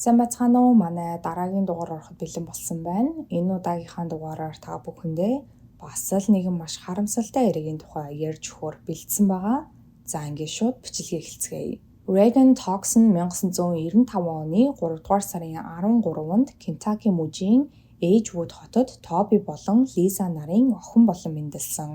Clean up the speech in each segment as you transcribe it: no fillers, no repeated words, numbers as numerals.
Сайн байцгаана уу? Манай дараагийн дугаар ороход бэлэн болсон байна. Энэ удаагийнхаа дугаараар та бүхэндээ бас л нэгэн маш харамсалтай эргийн тухай ярьж өгөхөөр бэлдсэн байгаа. За, ингээд шууд бичлэгээ эхэлцгээе. Reagan Tokson 1995 оны 3 дугаар сарын 13-нд Кентаки мужийн Эйжвуд хотод Тоби болон Лиза нарын охин болон мэндэлсэн.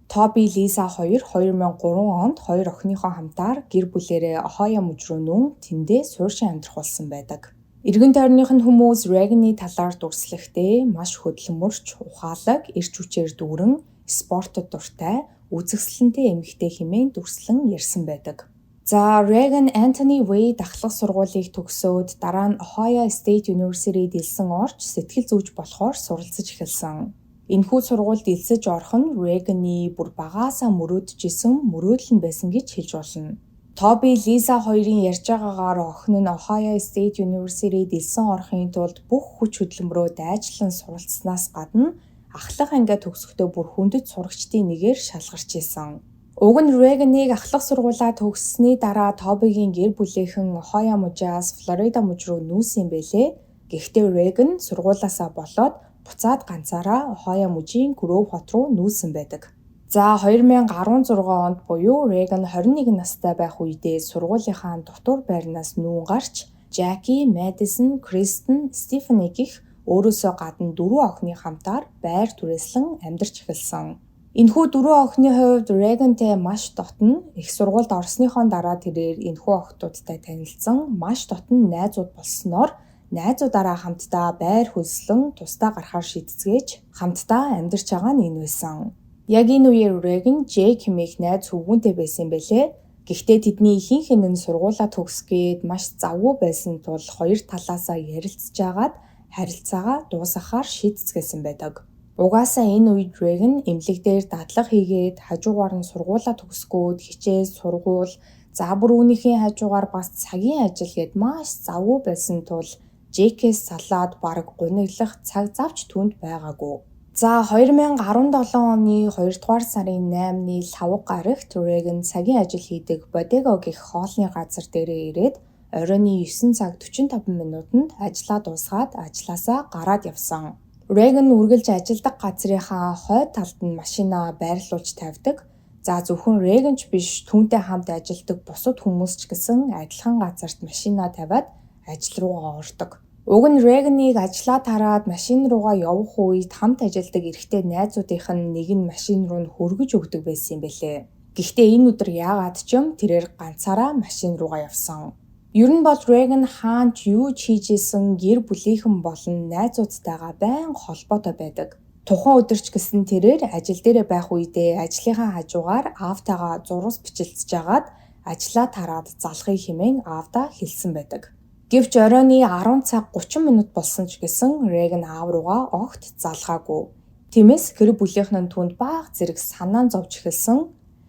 Тоби, Лиза хоёр 2003 онд хоёр охиныхоо хамтаар гэр бүлээрээ Ohio муж руу нүүн тэндээ суурьшин амьдрах болсон байдаг. Эргэн тойрных нь хүмүүс Reagan-ы талаар дүрслэхдээ маш хөдөлмөрч, ухаалаг, эрч хүчээр дүүрэн, спортод дуртай, үзэсгэлэнтэй эмэгтэй хэмээн дүрслэн ярьсан байдаг. За, Reagan Anthony Wade ахлах сургуулийг төгсөөд дараа нь Ohio State University-д элсэн орж сэтгэл зүйч болохоор суралцаж эхэлсэн. Энэхүү сургуульд элсэж орох нь Reagan-ы бүр багаасаа мөрөөдөж исэн мөрөөдөл нь байсан гэж хэлж болно. Тоби, Лиза хоёрын ярьж байгаагаар охин нь Ohio State University-д элсэн орохын тулд бүх хүч хөдөлмөрөө дайчлан суралцсанаас гадна ахлах ангиа төгсөхдөө бүр хүндэт сурагчдын нэгээр шалгарч исэн. Уг нь Reagan-ыг ахлах сургуулаа төгссөний дараа Тобигийн гэр бүлийнхэн Ohio мужаас Флорида муж руу нүүсэн юм билээ. Гэхдээ Reagan сургуулаасаа болоод буцаад ганцаараа Ohio мужийн Grove хот руу нүүсэн байдаг. За, 2016 онд буюу Reagan 21 настай байх үедээ сургуулийнхаа дотуур байрнаас нүүн гарч Jackie, Madison, Kristen, Stephanie гэх өөрөөсөө гадна дөрвөн охины хамтаар байр түрээслэн амьдарч эхэлсэн. Энэхүү дөрвөн охины хувьд Reagan-тэй маш дотно, их сургуульд орсныхоо дараа тэрээр энэхүү охидуудтай танилцсан, маш дотно найзууд болсноор найзуудаараа хамтдаа байр хөлслөн тусдаа гарахаар шийдцгээж хамтдаа амьдарч байгаа нь энэ байсан. Яг энэ үеэр Reagan Jake хэмээх найз хөвгүүнтэй байсан юм билээ. Гэхдээ тэдний ихэнх нь сургуулаа төгсгээд маш завгүй байсан тул хоёр талаасаа ярилцаж байгаад харилцаагаа дуусгахаар шийдцгээсэн байдаг. Угаасаа энэ үед Reagan эмнэлэг дээр дадлага хийгээд, хажуугаар нь сургуулаа төгсгөөд хичээл, сургууль, за бүр үүнийхээ хажуугаар бас цагийн ажил гээд маш завгүй байсан тул Jake-ээс салаад бараг гуниглах цаг зав ч түүнд байгаагүй. За, 2017 оны 2 дугаар сарын 8-ны лхагва гарагт Reagan цагийн ажил хийдэг Bodega гэх хоолны газар дээрээ ирээд оройн 9 цаг 45 минутанд ажлаа дуусгаад ажлаасаа гараад явсан. Reagan үргэлж ажилладаг газрынхаа хойд талд нь машинаа байрлуулж тавьдаг. За, зөвхөн Reagan ч биш, түүнтэй хамт ажилладаг бусад хүмүүс ч гэсэн адилхан газарт машинаа тавиад ажил руугаа ордог. Уг нь Reagan-ыг ажлаа тараад машин руугаа явах үед хамт ажилладаг эрэгтэй найзуудынх нь нэг нь машин руу нь хөргөж өгдөг байсан юм билээ. Гэхдээ энэ өдөр яагаад ч юм тэрээр ганцаараа машин руугаа явсан. Ер нь бол Reagan хаана ч юу ч хийж исэн гэр бүлийнхэн болон найзуудтайгаа байнга холбоотой байдаг. Тухайн өдөр ч гэсэн тэрээр ажил дээрээ байх үедээ ажлынхаа хажуугаар аавтайгаа зурвас бичилцэж байгаад ажлаа тараад залахыг хэмээн аавдаа хэлсэн байдаг. Гэвч оройн 10 цаг 30 минут болсон ч гэсэн Reagan аав руугаа огт залгаагүй. Тиймээс гэр бүлийнх нь түүнд бага зэрэг санаа нь зовж эхэлсэн.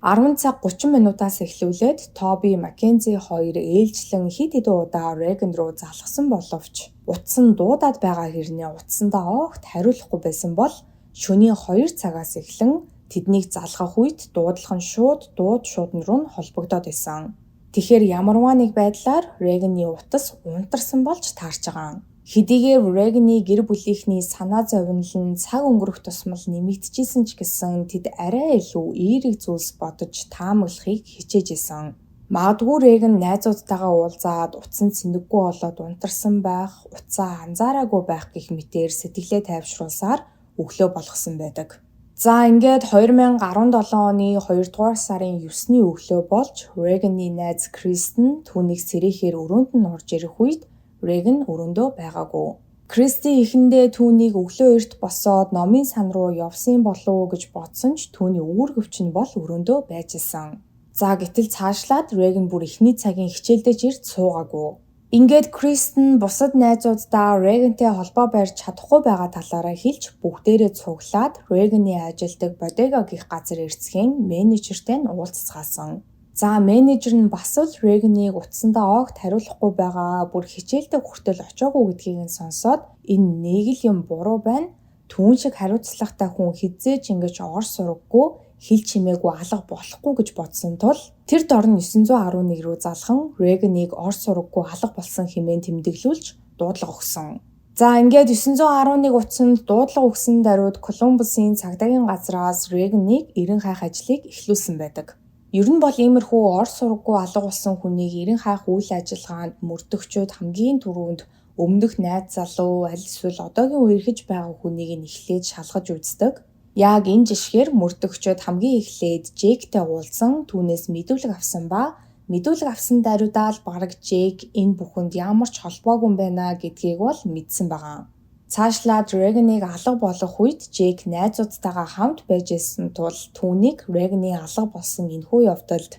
10 цаг 30 минутаас эхлүүлээд Тоби, Маккензи хоёр ээлжлэн хэд хэдэн удаа Reagan руу залгасан боловч утас нь дуудаад байгаа хэрнээ утсандаа огт хариулахгүй байсан бол шөнийн 2 цагаас эхлэн тэднийг залгах үед дуудлага нь шууд дууд шуудан руу нь холбогдоод байсан. Тэгэхээр ямарваа нэг байдлаар Reagan-ы утас унтарсан болж таарч байгаа. Хэдийгээр Reagan-ы гэр бүлийнхний санаа зовнил нь цаг өнгөрөх тусмал нэмэгдчихсэн ч гэсэн тэд арай илүү эерэг зүйлс бодож таамаглахыг хичээж исэн. Магадгүй Reagan найзуудтайгаа уулзаад утас нь сэнэггүй болоод унтарсан байх, утсаа анзаараагүй байх гэх мэтээр сэтгэлээ тайвшруулсаар өглөө болгосон байдаг. За, ингээд 2017 оны 2 дугаар сарын 9-ний өглөө болж Reagan-ы найз Кристен түүнийг сэрэхээр өрөөнд нь орж ирэх үед Reagan өрөөндөө байгаагүй. Кристи эхэндээ түүнийг өглөө эрт босоод номын сан руу явсан болов уу гэж бодсон ч түүний үүргэвч нь бол өрөөндөө байж исэн. За, гэтэл цаашлаад Reagan бүр эхний цагийн хичээлдээ ч ирж суугаагүй. Ингээд Кристен бусад найзууддаа Reagan-тэй холбоо барьж чадахгүй байгаа талаараа хэлж бүгдээрээ цуглаад Reagan-ы ажилладаг Bodega гэх газар ирцгээн менежертэй нь уулзацгаасан. За, менежер нь бас л Reagan-ыг утсандаа огт хариулахгүй байгаа, бүр хичээлдээ хүртэл очоогүй гэдгийг нь сонсоод энэ нэг л юм буруу байна. Түүн шиг хариуцлагатай хүн хэзээ ч ингэж ор сураггүй хил чимээгүй алга болохгүй гэж бодсон тул тэр дор нь 911 рүү залхан Рейганыг ор сураггүй алга болсон хэмээн тэмдэглүүлж дуудлага өгсөн. За ингээд 911 утсанд дуудлага өгсөн даруйд Колумбусын цагдаагийн газраас Рейганыг эрен хайх ажлыг эхлүүлсэн байдаг. Ер нь бол иймэрхүү ор сураггүй алга болсон хүнийг эрен хайх үйл ажиллагаанд мөрдөгчүүд хамгийн түрүүнд өмнөх найз залуу аль эсвэл одоогийн үерхэж байгаа хүнийг нь эхлээд шалгаж үздэг. Яг энэ жишгээр мөрдөгчүүд хамгийн эхлээд Джектэй уулзсан, түүнээс мэдүүлэг авсан ба мэдүүлэг авсан даруйдаа л бараг Джек энэ бүхэнд ямар ч холбоогүй юм байна гэдгийг бол мэдсэн байгаа. Цаашлаад Рейганыг алга болох үед Джек найзуудтайгаа хамт байж исэн тул түүнийг Рейганы алга болсон энэхүү явдалд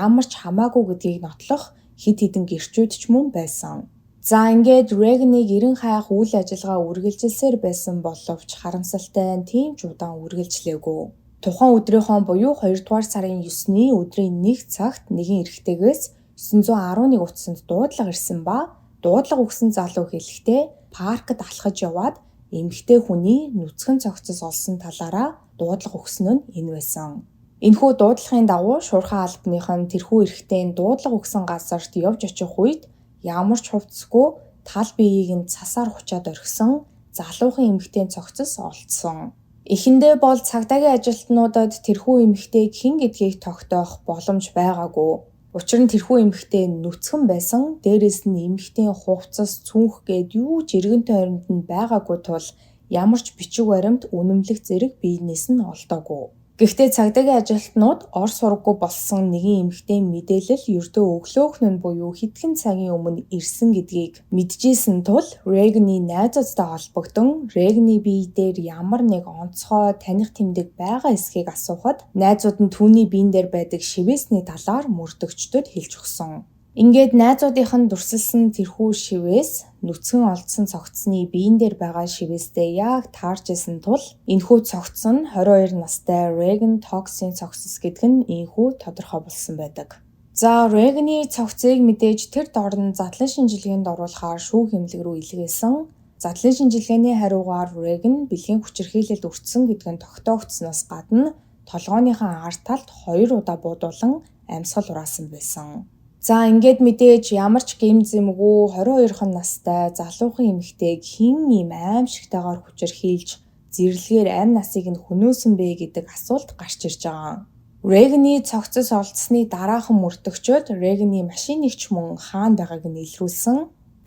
ямар ч хамаагүй гэдгийг нотлох хэд хэдэн гэрчүүд ч мөн байсан. За ингээд Рейганыг эрен хайх үйл ажиллагаа үргэлжилсээр байсан боловч харамсалтай нь тийм ч удаан үргэлжлээгүй. Тухайн өдрийнхөө буюу 2 дугаар сарын 9-ний өдрийн 1 цагт нэгэн эрэгтэйгээс 911 утсанд дуудлага ирсэн ба дуудлага өгсөн залуу хэлэхдээ паркт алхаж яваад эмэгтэй хүний нүцгэн цогцос олсон талаараа дуудлага өгсөн нь энэ байсан. Энэхүү дуудлагын дагуу шуурхай албаных нь тэрхүү эрэгтэй нь дуудлага өгсөн газарт явж очих үед ямар ч хувцсгүй тал биеийг нь цасаар хучаад орхисон залуухан эмэгтэй цогцос олдсон. Эхэндээ бол цагдаагийн ажилтнуудад тэрхүү эмэгтэйг хэн гэдгийг тогтоох боломж байгаагүй. Учир нь тэрхүү эмэгтэй нүцгэн байсан, дээрээс нь эмэгтэйн хувцас, цүнх гээд юу ч эргэн тойронд нь байгаагүй тул ямар ч бичиг баримт, үнэмлэх зэрэг биенээс нь олдоогүй. Гэхдээ цагдаагийн ажилтнууд ор сураггүй болсон нэгэн эмэгтэй мэдээлэл ердөө өглөөхн нь буюу хэдхэн цагийн өмнө ирсэн гэдгийг мэдчихсэн тул Рейганы найзуудтай холбогдсон Рейганы бие дээр ямар нэг онцгой таних тэмдэг байгаа эсхийг асуухад найзууд нь түүний биен дээр байдаг шивээсний талаар мөрдөгчдөд хэлж өгсөн. Ингээд найзуудынх нь дүрсэлсэн тэрхүү шивээс нүцгэн олдсон цогцсны биен дээр байгаа шивээстэй яг таарч исэн тул энэхүү цогц нь 22 настай Рейган Токсын цогцос гэдэг нь энэхүү тодорхой болсон байдаг. За Рейганы цогцыг мэдээж тэр дор нь задлан шинжилгээнд оруулахаар шүүх эмнэлэг рүү илгээсэн. Задлан шинжилгээний хариугаар Рейган бэлгийн хүчирхийлэлд өртсөн гэдэг нь тогтоогдсоноос гадна толгойнхоо ард талд 2 удаа буудуулан амьсгал ураасан байсан. За ингээд мэдээж ямар ч гэм зэмгүй 22 настай залуухан эмэгтэйг хэн ийм аимшигтайгаар хүчирхийлж зэрлэгээр амь насыг нь хөнөөсөн бэ гэдэг асуулт гарч ирж байгаа. Рейганы цогцос олдсны дараахан мөрдөгчөөд Рейганы машиныг ч мөн хаана байгааг нь илрүүлсэн.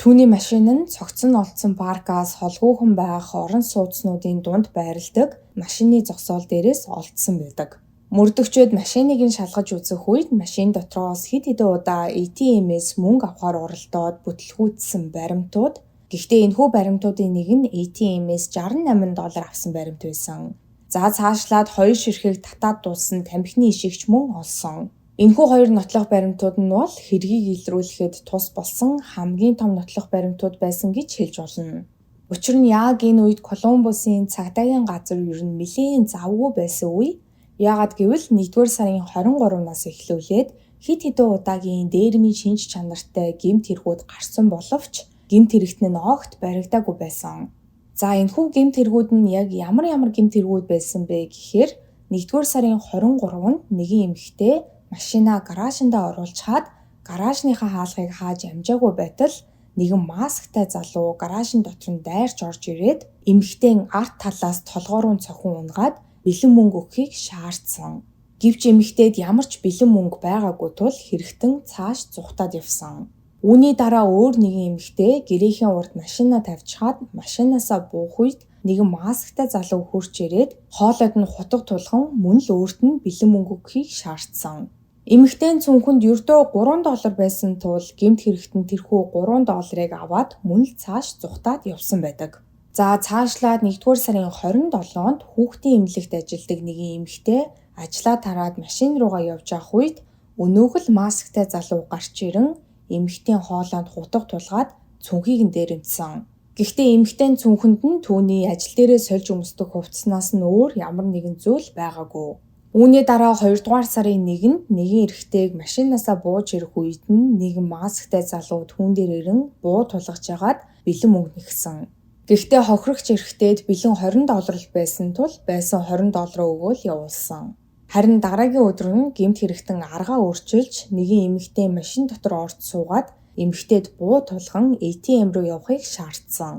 Түүний машин нь цогц нь олдсон паркаас холгүйхан байх орон сууцнуудын дунд байрладаг машины зогсоол дээрээс олдсон байдаг. Мөрдөгчөөд машиныг нь шалгаж үзэх үед машин дотроос хэд хэдэн удаа ATM-ээс мөнгө авахар оролдоод бүтлгүүцсэн баримтууд, гэхдээ энэхүү баримтуудын нэг нь ATM-ээс 68 доллар авсан баримт байсан. За цаашлаад хоёр ширхэг татаад дууссан тамхины ишигч мөн олсон. Энэхүү хоёр нотлох баримтууд нь бол хэргийг илрүүлэхэд тус болсон хамгийн том нотлох баримтууд байсан гэж хэлж болно. Учир нь яг энэ үед Колумбусын цагдаагийн газар ер нь нэлээн завгүй байсан үе. Яагаад гэвэл 1-р сарын 23-наас эхлүүлээд хэд хэдэн удаагийн дээрмийн шинж чанартай гэмт хэрэгүүд гарсан боловч гэмт хэрэгт нь огт баригдаагүй байсан. За энэхүү гэмт хэрэгүүд нь яг ямар ямар гэмт хэрэгүүд байсан бэ гэхээр 1-р сарын 23-нд нэгэн эмэгтэй машинаа гараажиндаа оруулчхаад гараажныхаа хаалгыг хааж амжаагүй байтал нэгэн масктай залуу гараажин дотор нь дайрч орж ирээд эмэгтэйн ард талаас толгой руу цохин унгаад бэлэн мөнгө өгөхийг шаардсан. Гэвч эмэгтэйд ямар ч бэлэн мөнгө байгаагүй тул хэрэгтэн цааш зугтаад явсан. Үүний дараа өөр нэгэн эмэгтэй гэрээхийн урд машинаа тавьчихад машинаасаа буух үед нэгэн масктай залуу хурж ирээд хоолойд нь хутга тулган мөн л өөрт нь бэлэн мөнгө өгөхийг шаардсан. Эмэгтэй цүнхэнд ердөө 3 доллар байсан тул гэмт хэрэгтэн тэрхүү 3 долларыг аваад мөн л цааш зугтаад явсан байдаг. За цаашлаад 1-р сарын 27-нд хүүхдийн эмнэлэгт ажилладаг нэгэн эмэгтэй ажлаа тараад машин руугаа явж явах үед өнөөх л масктай залуу гарч ирэн эмэгтэйн хоолойнд хутга тулгаад цүнхийг нь дээрэмдсэн. Гэхдээ эмэгтэйн цүнхэнд нь түүний ажил дээрээ сольж өмсдөг хувцаснаас нь өөр ямар нэгэн зүйл байгаагүй. Үүний дараа 2-р сарын 1-нд нэгэн эрэгтэйг машинаасаа бууж ирэх үед нь нэгэн масктай залуу түүн дээр ирэн буу тулгаж ягаад бэлэн мөнгө нэгсэн. Гэхдээ хохирогч эрэгтэйд бэлэн 20 доллар л байсан тул байсан 20 доллараа өгөөл явуулсан. Харин дараагийн өдөр нь гэмт хэрэгтэн аргаа өөрчилж нэгэн эмэгтэй машин дотор орж суугаад эмэгтэйд буу тулган ATM руу явахыг шаардсан.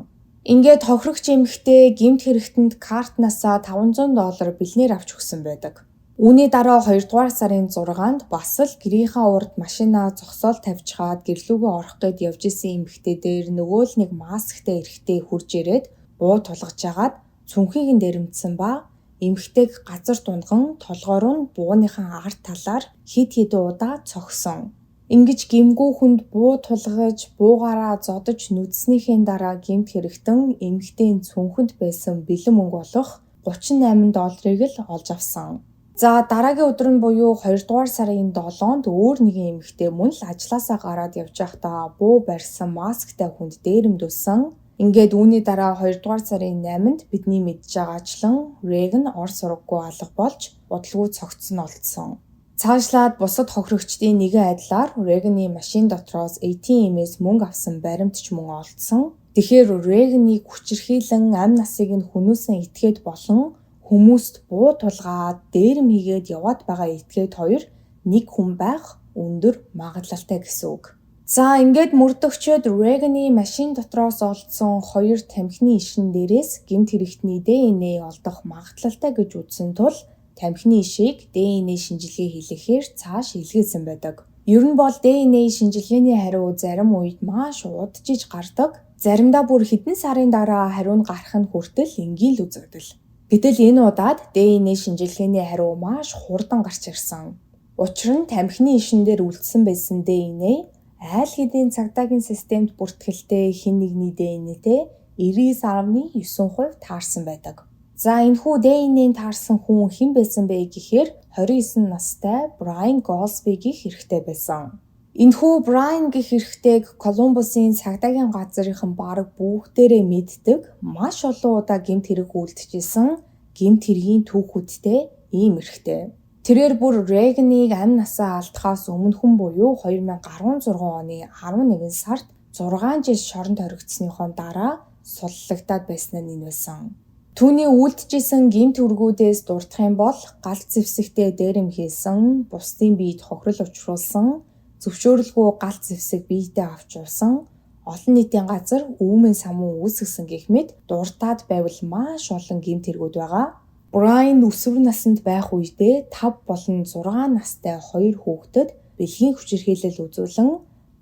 Ингээд хохирогч эмэгтэй гэмт хэрэгтэнд картнаасаа $500 бэлнээр авч өгсөн байдаг. Үүний дараа 2 дугаар сарын 6-нд бас л гэрийнхаа урд машинаа зогсоол тавьчихаад гэрлүүгээ орох гээд явж исэн эмэгтэй дээр нөгөө л нэг масктай эрэгтэй хурж ирээд буу тулгаж жагаад цүнхийг нь дээрэмдсэн ба эмэгтэйг газар дунган толгоор нь бууныхаа ард талаар хэд хэдэн удаа цогсон. Ингэж гэмгүй хүнд буу тулгаж, буугаараа зодож нүдснийхээ дараа гэмт хэрэгтэн эмэгтэйн цүнхэнд байсан бэлэн мөнгө болох $38-ыг л олж авсан. За дараагийн өдөр нь буюу 2 дугаар сарын 7-нд өөр нэгэн эмэгтэй мөн л ажлаасаа гараад явж байхдаа буу барьсан масктай хүнд дээрэмдүүлсэн. Ингээд үүний дараа 2 дугаар сарын 8-нд бидний мэдж байгаачлан Реган ор сураггүй алга болж удалгүй цогцсон олдсон. Цаашлаад бусад хохирогчдын нэгэн адилаар Реганы машин дотроос ATM-ээс мөнгө авсан баримт ч мөн олдсон. Тэгэхээр Реганийг хүчирхийлэн амь насыг нь хөнөөсөн этгээд болон хүмүүст буу тулгаад дээрэм хийгээд яваад байгаа этгээд хоёр нэг хүн байх өндөр магадлалтай гэсэн үг. За ингээд мөрдөгчид Реганы машин дотроос олдсон хоёр тамхины ишин дээрээс гэмт хэрэгтний DNA олдох магадлалтай гэж үзсэн тул тамхины ишийг DNA шинжилгээ хийлгэхээр цааш илгээсэн байдаг. Ер нь бол DNA шинжилгээний хариу зарим үед маш удажиж гардаг. Заримдаа бүр хэдэн сарын дараа хариу нь гарах нь хүртэл энгийн л үзэгдэл. Гэтэл энэ удаад DNA шинжилгээний хариу маш хурдан гарч ирсэн. Учир нь тамхины ишин дээр үлдсэн байсан DNA айл хэдийн цагдаагийн системд бүртгэлтэй хэн нэгний DNA-тэй 99.9% таарсан байдаг. За энэхүү DNA-н таарсан хүн хэн байсан бэ гэхээр 29 настай Брайан Голсби гэх эрэгтэй байсан. Энэхүү Брайан гэх эрэгтэйг Колумбусын цагдаагийн газрынхан бараг бүгдээрээ мэддэг, маш олон удаа гэмт хэрэг үйлдчихсэн гэмт хэргийн түүхүүдтэй ийм эрэгтэй. Тэрээр бүр Рейганыг амь насаа алдахаас өмнөхөн буюу 2016 оны 11 сард 6 жил шоронд хоригдсныхоо дараа суллагдаад байсан нь энэ байсан. Түүний үйлдчихсэн гэмт хэргүүдээс дурдах юм бол галт зэвсэгтэй дээрэм хийсэн, бусдын биед хохирол учруулсан, зөвшөөрлгүй галт зэвсэг биедээ авч явсан, олон нийтийн газар үүмэн самун үүсгэсэн гэх мэт дуртаад байвал маш олон гэмт хэргүүд байгаа. Брайан өсвөр наснд байх үедээ 5 болон 6 настай хоёр хүүхдэд бэлгийн хүчирхийлэл үзүүлэн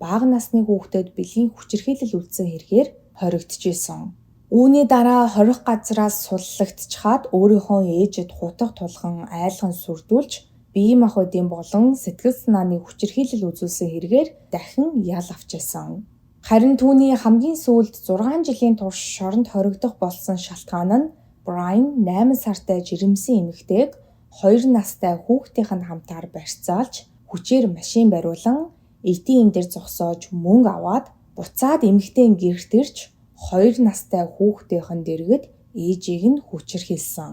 бага насны хүүхдэд бэлгийн хүчирхийлэл үйлдсэн хэрэгээр хоригдчихсэн. Үүний дараа хорих газраас суллагдчихаад өөрийнхөө ээжид хутга тулган айлган сүрдүүлж бие махбодын болон сэтгэл санааны хүчирхийлэл үзүүлсэн хэрэгээр дахин ял авч байсан. Харин түүний хамгийн сүүлд 6 жилийн турш шоронд хоригдох болсон шалтгаан нь Брайан 8 сартай жирэмсэн эмэгтэйг 2 настай хүүхдийнх нь хамтаар барьцаалж хүчээр машин бариулан ATM дээр зогсоож мөнгө аваад буцаад эмэгтэйн гэрт ирж 2 настай хүүхдийнх нь дэргэд ээжийг нь хүчирхийлсэн.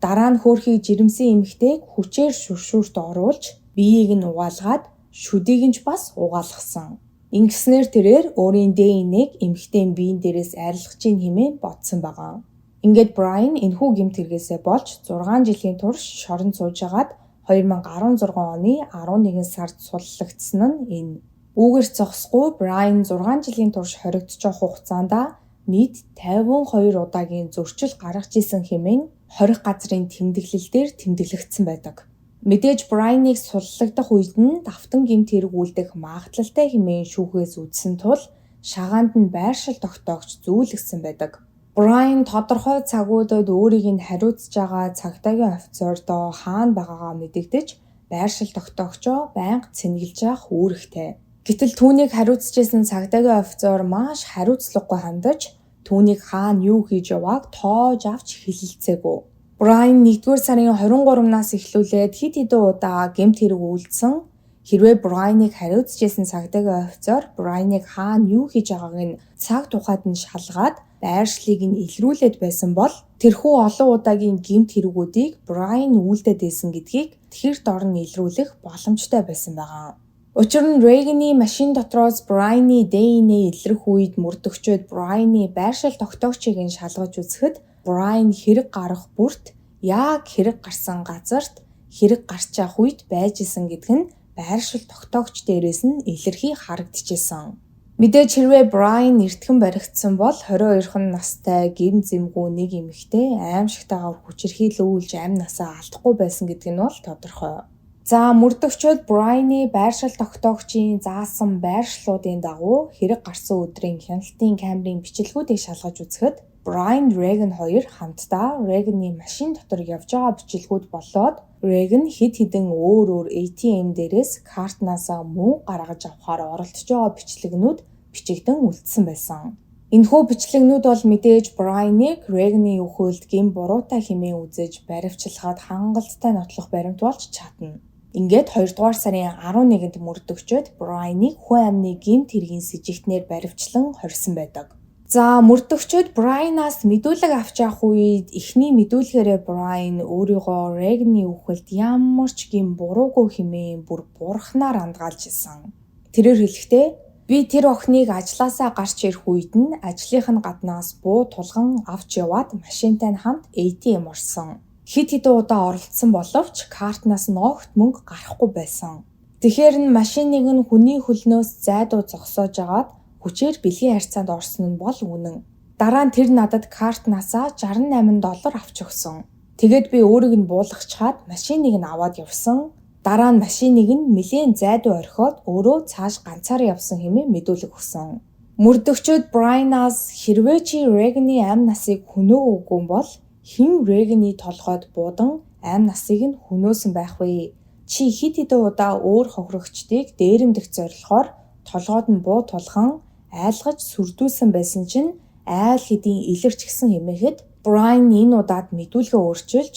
Дараа нь хөөрхий жирэмсэн эмэгтэйг хүчээр шүршүүрт оруулж биеийг нь угаалгаад шүдийг нь ч бас угаалгасан. Ингэснээр тэрээр өөрийн DNA-г эмэгтэйн биеийн дээрээс арилгах чинь хэмээн бодсон байгаа. Ингээд Брайан энэхүү гэмт хэрэгээсээ болж 6 жилийн турш шоронд сууж байгаад 2016 оны 11 сард суллагдсан нь энэ. Үүгээр зогсохгүй Брайан 6 жилийн турш хоригдож байгаа хугацаанд нийт 52 удаагийн зөрчил гаргаж исэн хэмээн хорих газрын тэмдэглэл дээр тэмдэглэгдсэн байдаг. Мэдээж Брайаныг суллагдах үед нь давтан гэмт хэрэг үйлдэх магадлалтай хэмээн шүүхээс үзсэн тул шагаанд нь байршил тогтоогч зүүлгсэн байдаг. Брайан тодорхой цагуудад өөрийг нь хариуцж байгаа цагдаагийн офицердоо хаана байгаагаа мэдэгдэж байршил тогтоогчоо байнга цэнэглэж явах үүрэгтэй. Гэтэл түүнийг хариуцж байсан цагдаагийн офицер маш хариуцлагагүй хандаж түүнийг хаана юу хийж явааг тоож авч хэлэлцээгүй. Брайан 1-р сарын 23-наас эхлүүлээд хэд хэдэн удаа гэмт хэрэг үйлдсэн. Хэрвээ Брайаныг хариуцж байсан цагдаагийн офицер Брайаныг хаана юу хийж байгааг нь цаг тухайд нь шалгаад байршлыг нь илрүүлээд байсан бол тэрхүү олон удаагийн гэмт хэрэгүүдийг Брайан үйлдээд байсан гэдгийг тэр дор нь илрүүлэх боломжтой байсан байгаа. Учир нь Рейганы машин дотроос Брайаны DNA илрэх үед мөрдөгчид Брайаны байршил тогтоогчийг нь шалгаж үзэхэд Брайан хэрэг гарах бүрт яг хэрэг гарсан газарт хэрэг гарч явах үед байж исэн гэдг нь байршил тогтоогч дээрээс нь илэрхий харагдчихсан. Мэдээж хэрвээ Брайан эртхэн баригдсан бол 22 настай гэм зэмгүй нэг эмэгтэй аимшигтайгаар хүчирхийлүүлж амь насаа алдахгүй байсан гэдг нь бол тодорхой. За, мөрдөгчид Брайаны байршил тогтоогчийн заасан байршлуудын дагуу хэрэг гарсан өдрийн хяналтын камерын бичлэгүүдийг шалгаж үзэхэд Брайан, Реган хоёр хамтдаа Реганы машин дотор явж байгаа бичлэгүүд болоод Реган хэд хэдэн өөр өөр ATM дээрээс картнаасаа мөнгө гаргаж авахаар оролдож байгаа бичлэгнүүд бичигдэн үлдсэн байсан. Энэхүү бичлэгнүүд бол мэдээж Брайаныг Реганы үхэлд гэм буруутай хэмээн үзэж баривчлахад хангалттай нотлох баримт болж чадна. Ингээд 2 дугаар сарын 11-нд мөрдөгчид Брайаныг хүн амны гэмт хэргийн сэжигтнээр баривчлан хорьсон байдаг. За, мөрдөгчид Брайанаас мэдүүлэг авч явах үед эхний мэдүүлгээрээ Брайан өөрийгөө Реганы үхэлд ямар ч гэм буруугүй хэмээн бүр бурхнаар андгаалж исэн. Тэрээр хэлэхдээ би тэр охиныг ажлаасаа гарч ирэх үед нь ажлынх нь гаднаас буу тулган авч яваад машинтай нь хамт ATM орсон. Хэд хэдэн удаа оролдсон боловч картнаас нь огт мөнгө гарахгүй байсан. Тэгэхээр нь машиныг нь хүний хөлнөөс зайдуу зогсоож агаад хүчээр бэлгийн харьцаанд орсон нь бол үнэн. Дараа нь тэр надад картнаасаа 68 доллар авч өгсөн. Тэгээд би өөрийг нь буулгачхаад машиныг нь аваад явсан. Дараа нь машиныг нь нэлээн зайдуу орхиод өөрөө цааш ганцаараа явсан хэмээн мэдүүлэг өгсөн. Мөрдөгчид Брайанаас хэрвээ чи Реганы амь насыг хөнөөгөөгүй бол хэн Реганы толгойд буудан амь насыг нь хөнөөсөн байх вэ? Чи хэд хэдэн удаа өөр хохирогчдыг дээрэмдэх зорилгоор толгойд нь буу тулган айлгаж сүрдүүлсэн байсан чинь айл хэдийн илэрчихсэн хэмээхэд Брайан энэ удаад мэдүүлгээ өөрчилж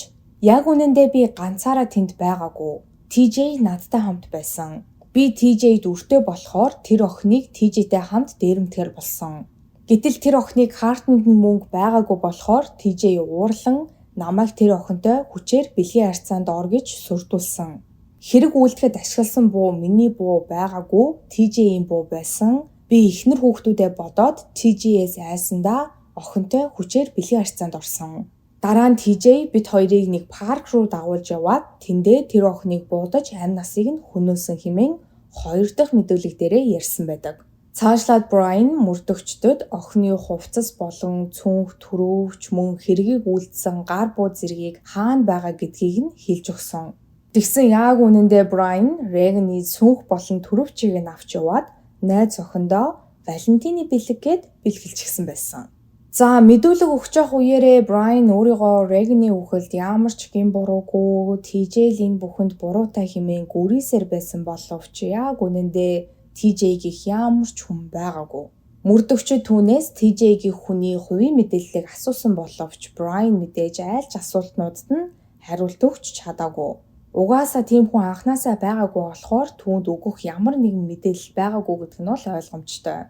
яг үнэндээ би ганцаараа тэнд байгаагүй. TJ надтай хамт байсан. Би TJ-д өртөө болохоор тэр охиныг TJ-тэй хамт дээрэмдэхээр болсон. Гэтэл тэр охины картанд нь мөнгө байгаагүй болохоор TJ уурлан намайг тэр охинтой хүчээр бэлгийн харьцаанд ор гэж сүрдүүлсэн. Хэрэг үйлдэхэд ашигласан буу миний буу байгаагүй, TJ-ийн буу байсан. Би эхнэр хүүхдүүдээ бодоод TJ-ээс айсандаа охинтой хүчээр бэлгийн харьцаанд орсон. Дараа нь TJ бид хоёрыг нэг парк руу дагуулж яваад тэндээ тэр охиныг буудаж амь насыг нь хөнөөсөн хэмээн хоёр дахь мэдүүлэг дээрээ ярьсан байдаг. Цаашлаад Брайан мөрдөгчдөд охины хувцас болон цүнх, түрийвч мөн хэргийг үйлдсэн гар буу зэргийг хаана байгаа гэдгийг нь хэлж өгсөн. Тэгсэн яг үнэндээ Брайан Реганы цүнх болон түрийвчийг нь авч яваад найз охиндоо Валентины бэлэг гээд бэлгэлчихсэн байсан. За, мэдүүлэг өгч явах үеэрээ Брайан өөрийгөө Реганы үхэлд ямар ч гэм буруугүй, TJ л энэ бүхэнд буруутай хэмээн гүрийсээр байсан боловч яг үнэндээ TJ гэх ямар ч хүн байгаагүй. Мөрдөгчид түүнээс TJ гэх хүний хувийн мэдээллийг асуусан боловч Брайан мэдээж айлч асуултнуудад нь хариулт өгч чадаагүй. Угаасаа тийм хүн анхнаасаа байгаагүй болохоор түүнд өгөх ямар нэгэн мэдээлэл байгаагүй гэдэг нь бол ойлгомжтой.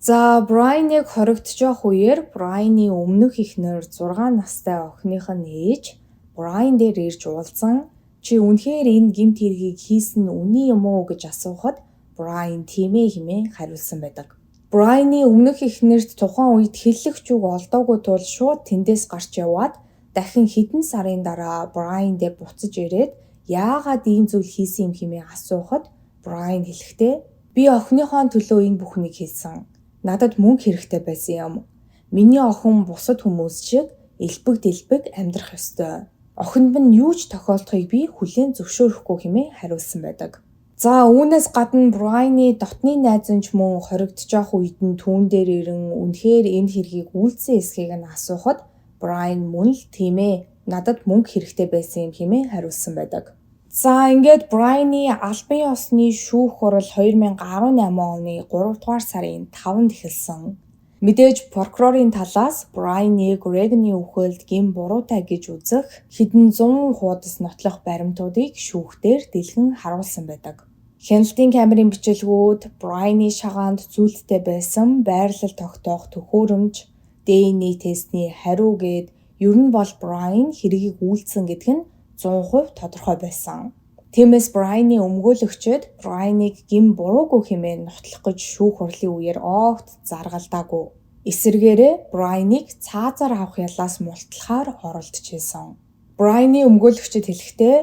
За, Брайаныг хоригдож явах үеэр Брайаны өмнөх эхнэр 6 настай охиных нь ээж Брайан дээр ирж уулзан чи үнэхээр энэ гэмт хэргийг хийсэн нь үнэн юм уу гэж асуухад Брайан тийм ээ хэмээн хариулсан байдаг. Брайаны өмнөх эхнэрт тухайн үед хэллэх үг олдоогүй тул шууд тэндээс гарч яваад дахин хэдэн сарын дараа Брайан дээр буцаж ирээд яагаад ийм зүйл хийсэн юм хэмээн асуухад Брайан хэлэхдээ би охиныхоо төлөө энэ бүхнийг хийсэн. Надад мөнгө хэрэгтэй байсан юм. Миний охин бусад хүмүүс шиг элбэг дэлбэг амьдрах ёстой. Охинд минь юу ч тохиолдохыг би хүлээн зөвшөөрөхгүй хэмээн хариулсан байдаг. За, үүнээс гадна Брайаны дотны найз нь ч мөн хоригдож явах үед нь түүн дээр ирэн үнэхээр энэ хэргийг үйлдсэн эсэхийг нь асуухад Брайан мөн л тийм ээ надад мөнгө хэрэгтэй байсан юм хэмээн хариулсан байдаг. За, ингээд Брайаны албан ёсны шүүх хурал 2018 оны 3 дугаар сарын 5-нд эхэлсэн. Мэдээж прокурорын талаас Брайаныг Реганы үхэлд гэм буруутай гэж үзэх хэдэн зуун хуудас нотлох баримтуудыг шүүхтээр дэлгэн харуулсан байдаг. Хяналтын камерын бичлэгүүд, Брайаны шагаанд зүүлттэй байсан байрлал тогтоох төхөөрөмж, DNA тестний хариу гээд ер нь бол Брайан хэргийг үйлдсэн гэдг нь 100% тодорхой байсан. Тиймээс Брайаны өмгөөлөгчид Брайаныг гэм буруугүй хэмээн нотлох гэж шүүх хурлын үеэр огт заргалдаагүй. Эсрэгээрээ Брайаныг цаазаар авах ялаас мултлахаар оролдож байсан. Брайаны өмгөөлөгчид хэлэхдээ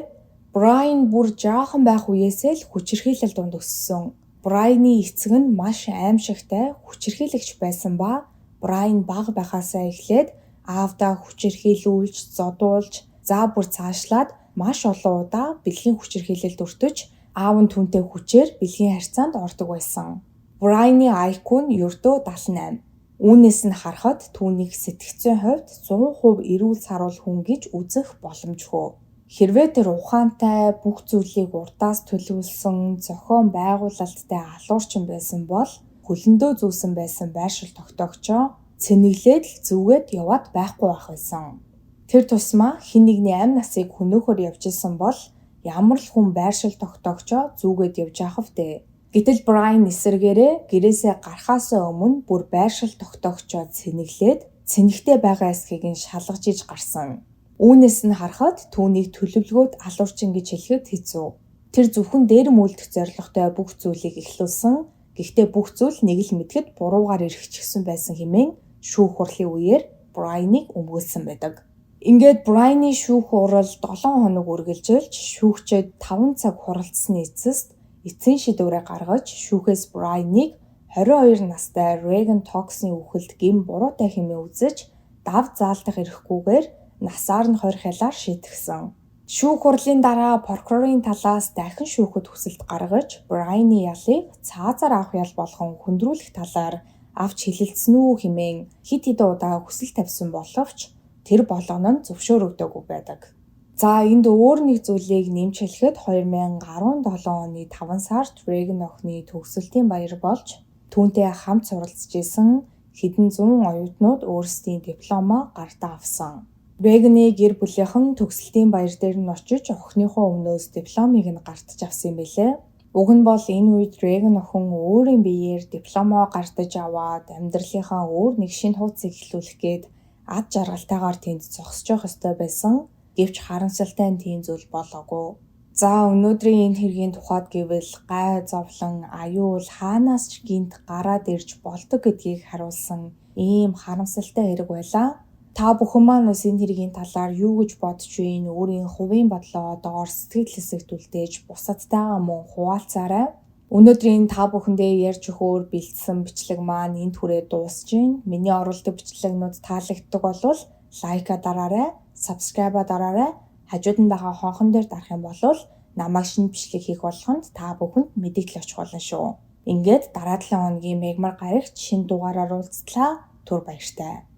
Брайан бүр жаахан байх үеэсээ л хүчирхийлэл дунд өссөн. Брайаны эцэг нь маш аимшигтай хүчирхийлэгч байсан ба Брайан бага байхаасаа эхлээд аавдаа хүчирхийлүүлж, зодуулж, за бүр цаашлаад маш олон удаа бэлгийн хүчирхийлэлд өртөж, аав нь түүнтэй хүчээр бэлгийн харьцаанд ордог байсан. Брайаны IQ нь ердөө 78. Үүнээс нь харахад түүнийг сэтгцийн хувьд 100% эрүүл саруул хүн гэж үзэх боломжгүй. Хэрвээ тэр ухаантай, бүх зүйлийг урдаас төлөвлөсөн, зохион байгуулалттай алуурчин байсан бол хөлөндөө зүүсэн байсан байршил тогтоогчоо цэнэглээд л зүгээд яваад байхгүй байх байсан. Тэр тусмаа хэн нэгний амь насыг хөнөөхөөр явж исэн бол ямар л хүн байршил тогтоогчоо зүгээд явж яах вдэ. Гэтэл Брайан эсэргээрээ гэрээсээ гарахаас өмнө бүр байршил тогтоогчоо цэнэглээд цэнэгтэй байгаа эсхийг нь шалгаж иж гарсан. Үүнээс нь харахад түүнийг төлөвлөгөөд алуурчин гэж хэлэхэд хэцүү. Тэр зөвхөн дээрэм үлдэх зорилготой бүх зүйлийг эхлүүлсэн. Гэхдээ бүх зүйл нэг л мэдэхэд буруугаар эргэчихсэн байсан хэмээн шүүх хурлын үеэр Брайаныг өмгөөлсөн байдаг. Ингээд Брайаны шүүх хурал 7 хоног үргэлжилж шүүгчид 5 цаг хуралдсаны эцэст эцсийн шийдвэрээ гаргаж шүүхээс Брайаныг 22 настай Реган Токсны үхэлд гэм буруутай хэмээн үзэж дав заалдах эрхгүйгээр насаар нь хорих ялаар шийтгсэн. Шүүх хурлын дараа прокурорын талаас дахин шүүхэд хүсэлт гаргаж Брайаны ялыг цаазаар авах ял болгон хүндрүүлэх талаар авч хэлэлцсэн үү хэмээн хэд хэдэн удаа хүсэл тавьсан боловч тэр болгоно нь зөвшөөрөгдөөгүй байдаг. За энд өөр нэг зүйлийг нэмж хэлэхэд 2017 оны 5 сард Реган охины төгсөлтийн баяр болж түүнтэй хамт суралцж исэн хэдэн зуун оюутнууд өөрсдийн дипломоо гартаа авсан. Реганы гэр бүлийнхэн төгсөлтийн баяр дээр нь очиж охиныхоо өмнөөс дипломыг нь гартаж авсан юм билээ. Уг нь бол энэ үед Реган охин өөрийн биеэр дипломоо гартаж аваад амьдралынхаа өөр нэг шинэ хуудсыг эхлүүлэх гээд ад жаргалтайгаар тэнд зогсож явах ёстой байсан. Гэвч харамсалтай нь тийм зүйл болоогүй. За өнөөдрийн энэ хэргийн тухайд гэвэл гай зовлон, аюул хаанаас ч гинт гараад ирж болдог гэдгийг харуулсан ийм харамсалтай хэрэг байлаа. Та бүхэн маань бас энэ хэргийн талаар юу гэж бодож байна? Өөрийн хувийн бодлоо доор сэтгэл хэсэгт үлдээж бусадтайгаа мөн хуваалцаарай. Өнөөдрийн та бүхэндээ ярьж өгөхөөр бэлдсэн бичлэг маань энэ түрээ дуусж байна. Миний оруулдаг бичлэгнүүд таалагддаг болвол лайка дараарай, subscribe дараарай. Хажууд нь байгаа хонхон дээр дарах юм бол намайг шинэ бичлэг хийх болгонд та бүхэнд мэдээлэл очих болно шүү. Ингээд дараа 7 хоногийн мегмар гарагт шинэ дугаараар уулзлаа. Түр баяртай.